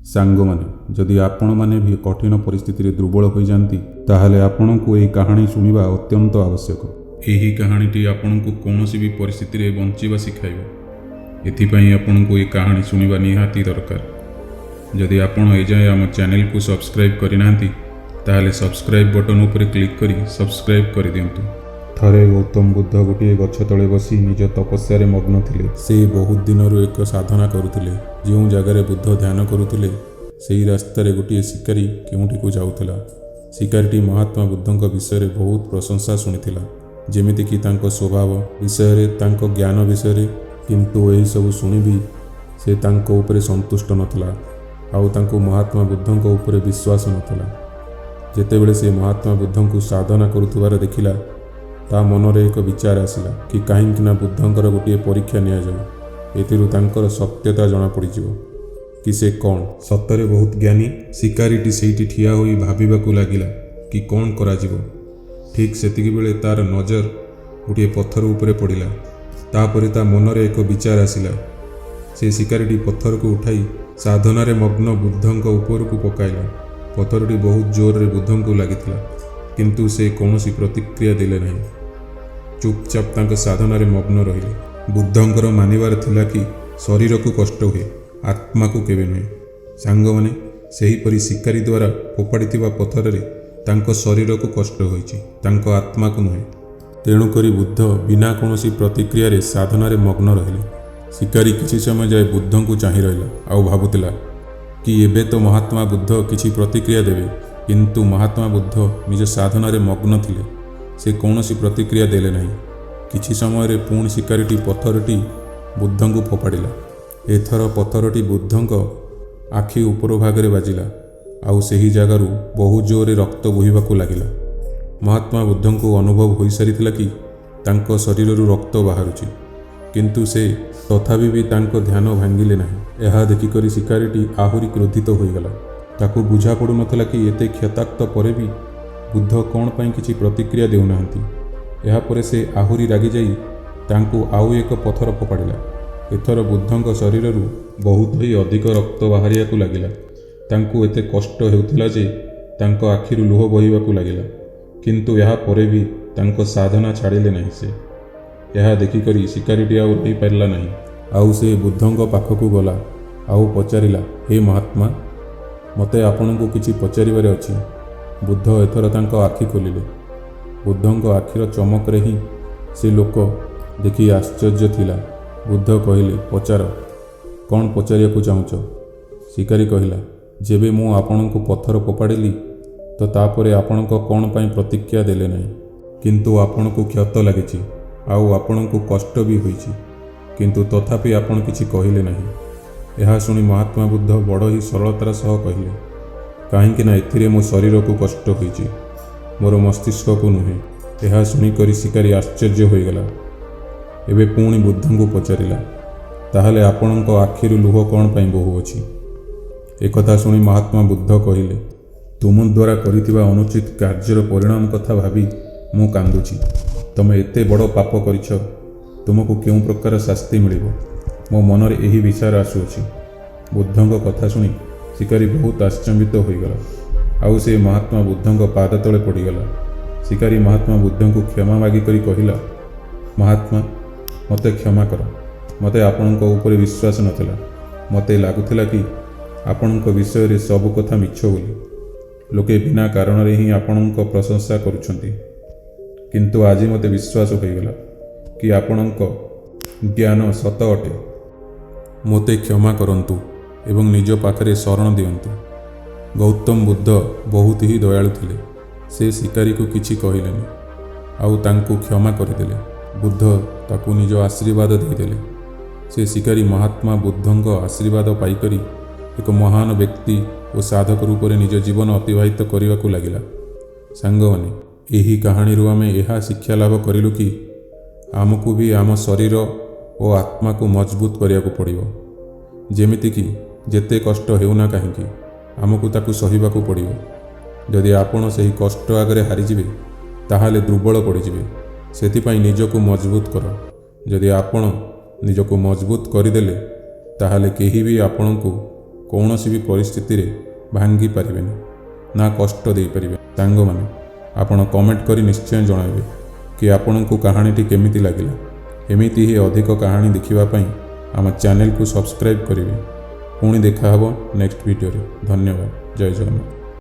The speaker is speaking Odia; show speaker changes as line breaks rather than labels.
ସାଙ୍ଗମାନେ, ଯଦି ଆପଣମାନେ ବି କଠିନ ପରିସ୍ଥିତିରେ ଦୁର୍ବଳ ହୋଇଯାଆନ୍ତି, ତାହେଲେ ଆପଣଙ୍କୁ ଏହି କାହାଣୀ ଶୁଣିବା ଅତ୍ୟନ୍ତ ଆବଶ୍ୟକ। ଏହି କାହାଣୀଟି ଆପଣଙ୍କୁ କୌଣସି ବି ପରିସ୍ଥିତିରେ ବଞ୍ଚିବା ଶିଖାଇବ। ଏଥିପାଇଁ ଆପଣଙ୍କୁ ଏହି କାହାଣୀ ଶୁଣିବା ନିହାତି ଦରକାର। ଯଦି ଆପଣ ଏଯାଏଁ ଆମ ଚ୍ୟାନେଲକୁ ସବସ୍କ୍ରାଇବ୍ କରିନାହାନ୍ତି, ତାହେଲେ ସବସ୍କ୍ରାଇବ୍ ବଟନ୍ ଉପରେ କ୍ଲିକ୍ କରି ସବସ୍କ୍ରାଇବ୍ କରିଦିଅନ୍ତୁ। ଥରେ ଗୌତମ ବୁଦ୍ଧ ଗୋଟିଏ ଗଛ ତଳେ ବସି ନିଜ ତପସ୍ୟାରେ ମଗ୍ନ ଥିଲେ। ସେ ବହୁତ ଦିନରୁ ଏକ ସାଧନା କରୁଥିଲେ। ଯେଉଁ ଜାଗାରେ ବୁଦ୍ଧ ଧ୍ୟାନ କରୁଥିଲେ, ସେହି ରାସ୍ତାରେ ଗୋଟିଏ ଶିକାରୀ କେଉଁଠିକୁ ଯାଉଥିଲା। ଶିକାରୀଟି ମହାତ୍ମା ବୁଦ୍ଧଙ୍କ ବିଷୟରେ ବହୁତ ପ୍ରଶଂସା ଶୁଣିଥିଲା, ଯେମିତିକି ତାଙ୍କ ସ୍ୱଭାବ ବିଷୟରେ, ତାଙ୍କ ଜ୍ଞାନ ବିଷୟରେ। କିନ୍ତୁ ଏହିସବୁ ଶୁଣି ବି ସେ ତାଙ୍କ ଉପରେ ସନ୍ତୁଷ୍ଟ ନଥିଲା ଆଉ ତାଙ୍କୁ ମହାତ୍ମା ବୁଦ୍ଧଙ୍କ ଉପରେ ବିଶ୍ୱାସ ନଥିଲା। ଯେତେବେଳେ ସେ ମହାତ୍ମା ବୁଦ୍ଧଙ୍କୁ ସାଧନା କରୁଥିବାର ଦେଖିଲା, ତା ମନରେ ଏକ ବିଚାର ଆସିଲା କି କାହିଁକି ନା ବୁଦ୍ଧଙ୍କର ଗୋଟିଏ ପରୀକ୍ଷା ନିଆଯାଉ। ଏଥିରୁ ତାଙ୍କର ସତ୍ୟତା ଜଣାପଡ଼ିଯିବ କି ସେ କ'ଣ ସତରେ ବହୁତ ଜ୍ଞାନୀ। ଶିକାରୀଟି ସେଇଠି ଠିଆ ହୋଇ ଭାବିବାକୁ ଲାଗିଲା କି କ'ଣ କରାଯିବ। ଠିକ୍ ସେତିକିବେଳେ ତାର ନଜର ଗୋଟିଏ ପଥର ଉପରେ ପଡ଼ିଲା। ତାପରେ ତା ମନରେ ଏକ ବିଚାର ଆସିଲା। ସେ ଶିକାରୀଟି ପଥରକୁ ଉଠାଇ ସାଧନାରେ ମଗ୍ନ ବୁଦ୍ଧଙ୍କ ଉପରକୁ ପକାଇଲା। ପଥରଟି ବହୁତ ଜୋରରେ ବୁଦ୍ଧଙ୍କୁ ଲାଗିଥିଲା, କିନ୍ତୁ ସେ କୌଣସି ପ୍ରତିକ୍ରିୟା ଦେଲେ ନାହିଁ। ଚୁପଚାପ ତାଙ୍କ ସାଧନାରେ ମଗ୍ନ ରହିଲେ। ବୁଦ୍ଧଙ୍କର ମାନିବାର ଥିଲା କି ଶରୀରକୁ କଷ୍ଟ ହୁଏ, ଆତ୍ମାକୁ କେବେ ନୁହେଁ। ସାଙ୍ଗମାନେ, ସେହିପରି ଶିକାରୀ ଦ୍ୱାରା ଫୋପାଡ଼ିଥିବା ପଥରରେ ତାଙ୍କ ଶରୀରକୁ କଷ୍ଟ ହୋଇଛି, ତାଙ୍କ ଆତ୍ମାକୁ ନୁହେଁ। ତେଣୁକରି ବୁଦ୍ଧ ବିନା କୌଣସି ପ୍ରତିକ୍ରିୟାରେ ସାଧନାରେ ମଗ୍ନ ରହିଲେ। ଶିକାରୀ କିଛି ସମୟ ଯାଏ ବୁଦ୍ଧଙ୍କୁ ଚାହିଁ ରହିଲା ଆଉ ଭାବୁଥିଲା କି ଏବେ ତ ମହାତ୍ମା ବୁଦ୍ଧ କିଛି ପ୍ରତିକ୍ରିୟା ଦେବେ। କିନ୍ତୁ ମହାତ୍ମା ବୁଦ୍ଧ ନିଜ ସାଧନାରେ ମଗ୍ନ ଥିଲେ। ସେ କୌଣସି ପ୍ରତିକ୍ରିୟା ଦେଲେ ନାହିଁ। କିଛି ସମୟରେ ପୁଣି ଶିକାରୀଟି ପଥରଟି ବୁଦ୍ଧଙ୍କୁ ଫୋପାଡ଼ିଲା। ଏଥର ପଥରଟି ବୁଦ୍ଧଙ୍କ ଆଖି ଉପର ଭାଗରେ ବାଜିଲା ଆଉ ସେହି ଜାଗାରୁ ବହୁ ଜୋରରେ ରକ୍ତ ବୋହିବାକୁ ଲାଗିଲା। ମହାତ୍ମା ବୁଦ୍ଧଙ୍କୁ ଅନୁଭବ ହୋଇସାରିଥିଲା କି ତାଙ୍କ ଶରୀରରୁ ରକ୍ତ ବାହାରୁଛି, କିନ୍ତୁ ସେ ତଥାପି ବି ତାଙ୍କ ଧ୍ୟାନ ଭାଙ୍ଗିଲେ ନାହିଁ। ଏହା ଦେଖିକରି ଶିକାରୀଟି ଆହୁରି କ୍ରୋଧିତ ହୋଇଗଲା। ତାକୁ ବୁଝା ପଡ଼ୁନଥିଲା କି ଏତେ କ୍ଷତାକ୍ତ ପରେ ବି ବୁଦ୍ଧ କ'ଣ ପାଇଁ କିଛି ପ୍ରତିକ୍ରିୟା ଦେଉନାହାନ୍ତି। ଏହାପରେ ସେ ଆହୁରି ରାଗିଯାଇ ତାଙ୍କୁ ଆଉ ଏକ ପଥର ଫୋପାଡ଼ିଲା। ଏଥର ବୁଦ୍ଧଙ୍କ ଶରୀରରୁ ବହୁତ ହି ଅଧିକ ରକ୍ତ ବାହାରିବାକୁ ଲାଗିଲା। ତାଙ୍କୁ ଏତେ କଷ୍ଟ ହେଉଥିଲା ଯେ ତାଙ୍କ ଆଖିରୁ ଲୁହ ବହିବାକୁ ଲାଗିଲା। କିନ୍ତୁ ଏହାପରେ ବି ତାଙ୍କ ସାଧନା ଛାଡ଼ିଲେ ନାହିଁ ସେ। ଏହା ଦେଖିକରି ଶିକାରୀଟି ଆଉ ରହିପାରିଲା ନାହିଁ। ଆଉ ସେ ବୁଦ୍ଧଙ୍କ ପାଖକୁ ଗଲା ଆଉ ପଚାରିଲା, "ହେ ମହାତ୍ମା, ମୋତେ ଆପଣଙ୍କୁ କିଛି ପଚାରିବାର ଅଛି।" ବୁଦ୍ଧ ଏଥର ତାଙ୍କ ଆଖି ଖୋଲିଲେ। ବୁଦ୍ଧଙ୍କ ଆଖିର ଚମକରେ ହିଁ ସେ ଲୋକ ଦେଖି ଆଶ୍ଚର୍ଯ୍ୟ ଥିଲା। ବୁଦ୍ଧ କହିଲେ, "ପଚାର, କ'ଣ ପଚାରିବାକୁ ଚାହୁଁଛ?" ଶିକାରୀ କହିଲା, "ଯେବେ ମୁଁ ଆପଣଙ୍କୁ ପଥର ଫୋପାଡ଼ିଲି, ତ ତାପରେ ଆପଣଙ୍କ କ'ଣ ପାଇଁ ପ୍ରତିକ୍ରିୟା ଦେଲେ ନାହିଁ? କିନ୍ତୁ ଆପଣଙ୍କୁ କ୍ଷତ ଲାଗିଛି ଆଉ ଆପଣଙ୍କୁ କଷ୍ଟ ବି ହୋଇଛି, କିନ୍ତୁ ତଥାପି ଆପଣ କିଛି କହିଲେ ନାହିଁ।" ଏହା ଶୁଣି ମହାତ୍ମା ବୁଦ୍ଧ ବଡ଼ ହି ସରଳତାର ସହ କହିଲେ, "କାହିଁକି ନା ଏଥିରେ ମୋ ଶରୀରକୁ କଷ୍ଟ ହୋଇଛି, ମୋର ମସ୍ତିଷ୍କକୁ ନୁହେଁ।" ଏହା ଶୁଣିକରି ଶିକାରୀ ଆଶ୍ଚର୍ଯ୍ୟ ହୋଇଗଲା। ଏବେ ପୁଣି ବୁଦ୍ଧଙ୍କୁ ପଚାରିଲା, "ତାହେଲେ ଆପଣଙ୍କ ଆଖିରୁ ଲୁହ କ'ଣ ପାଇଁ ବୋହୁଅଛି?" ଏକଥା ଶୁଣି ମହାତ୍ମା ବୁଦ୍ଧ କହିଲେ, "ତୁମ ଦ୍ୱାରା କରିଥିବା ଅନୁଚିତ କାର୍ଯ୍ୟର ପରିଣାମ କଥା ଭାବି ମୁଁ କାନ୍ଦୁଛି। ତମେ ଏତେ ବଡ଼ ପାପ କରିଛ, ତୁମକୁ କେଉଁ ପ୍ରକାର ଶାସ୍ତି ମିଳିବ, ମୋ ମନରେ ଏହି ବିଚାର ଆସୁଅଛି।" ବୁଦ୍ଧଙ୍କ କଥା ଶୁଣି ଶିକାରୀ ବହୁତ ଆଶ୍ଚମ୍ବିତ ହୋଇଗଲା ଆଉ ସେ ମହାତ୍ମା ବୁଦ୍ଧଙ୍କ ପାଦ ତଳେ ପଡ଼ିଗଲା। ଶିକାରୀ ମହାତ୍ମା ବୁଦ୍ଧଙ୍କୁ କ୍ଷମା ମାଗିକରି କହିଲା, "ମହାତ୍ମା, ମୋତେ କ୍ଷମା କର। ମୋତେ ଆପଣଙ୍କ ଉପରେ ବିଶ୍ୱାସ ନଥିଲା। ମୋତେ ଲାଗୁଥିଲା କି ଆପଣଙ୍କ ବିଷୟରେ ସବୁ କଥା ମିଛ ବୋଲି। ଲୋକେ ବିନା କାରଣରେ ହିଁ ଆପଣଙ୍କ ପ୍ରଶଂସା କରୁଛନ୍ତି। କିନ୍ତୁ ଆଜି ମୋତେ ବିଶ୍ୱାସ ହୋଇଗଲା କି ଆପଣଙ୍କ ଜ୍ଞାନ ସତ ଅଟେ। ମୋତେ କ୍ଷମା କରନ୍ତୁ ଏବଂ ନିଜ ପାଖରେ ଶରଣ ଦିଅନ୍ତୁ।" ଗୌତମ ବୁଦ୍ଧ ବହୁତ ହି ଦୟାଳୁ ଥିଲେ। ସେ ଶିକାରୀକୁ କିଛି କହିଲେନି ଆଉ ତାଙ୍କୁ କ୍ଷମା କରିଦେଲେ। ବୁଦ୍ଧ ତାକୁ ନିଜ ଆଶୀର୍ବାଦ ଦେଇଦେଲେ। ସେ ଶିକାରୀ ମହାତ୍ମା ବୁଦ୍ଧଙ୍କ ଆଶୀର୍ବାଦ ପାଇକରି ଏକ ମହାନ ବ୍ୟକ୍ତି ଓ ସାଧକ ରୂପରେ ନିଜ ଜୀବନ ଅତିବାହିତ କରିବାକୁ ଲାଗିଲା। ସାଙ୍ଗମାନେ, ଏହି କାହାଣୀରୁ ଆମେ ଏହା ଶିକ୍ଷା ଲାଭ କରିଲୁ କି ଆମକୁ ବି ଆମ ଶରୀର ଓ ଆତ୍ମାକୁ ମଜବୁତ କରିବାକୁ ପଡ଼ିବ। ଯେମିତିକି ଯେତେ କଷ୍ଟ ହେଉନା କାହିଁକି, ଆମକୁ ତାକୁ ସହିବାକୁ ପଡ଼ିବ। ଯଦି ଆପଣ ସେହି କଷ୍ଟ ଆଗରେ ହାରିଯିବେ, ତାହେଲେ ଦୁର୍ବଳ ପଡ଼ିଯିବେ। ସେଥିପାଇଁ ନିଜକୁ ମଜବୁତ କର। ଯଦି ଆପଣ ନିଜକୁ ମଜବୁତ କରିଦେଲେ, ତାହେଲେ କେହି ବି ଆପଣଙ୍କୁ କୌଣସି ବି ପରିସ୍ଥିତିରେ ଭାଙ୍ଗି ପାରିବେନି ନା କଷ୍ଟ ଦେଇପାରିବେ। ସାଙ୍ଗମାନେ, ଆପଣ କମେଣ୍ଟ କରି ନିଶ୍ଚୟ ଜଣାଇବେ କି ଆପଣଙ୍କୁ କାହାଣୀଟି କେମିତି ଲାଗିଲା। ଏମିତି ହିଁ ଅଧିକ କାହାଣୀ ଦେଖିବା ପାଇଁ ଆମ ଚ୍ୟାନେଲକୁ ସବସ୍କ୍ରାଇବ୍ କରିବେ। ପୁଣି ଦେଖାହେବ ନେକ୍ସଟ ଭିଡ଼ିଓରେ। ଧନ୍ୟବାଦ। ଜୟ ଜଗନ୍ନାଥ।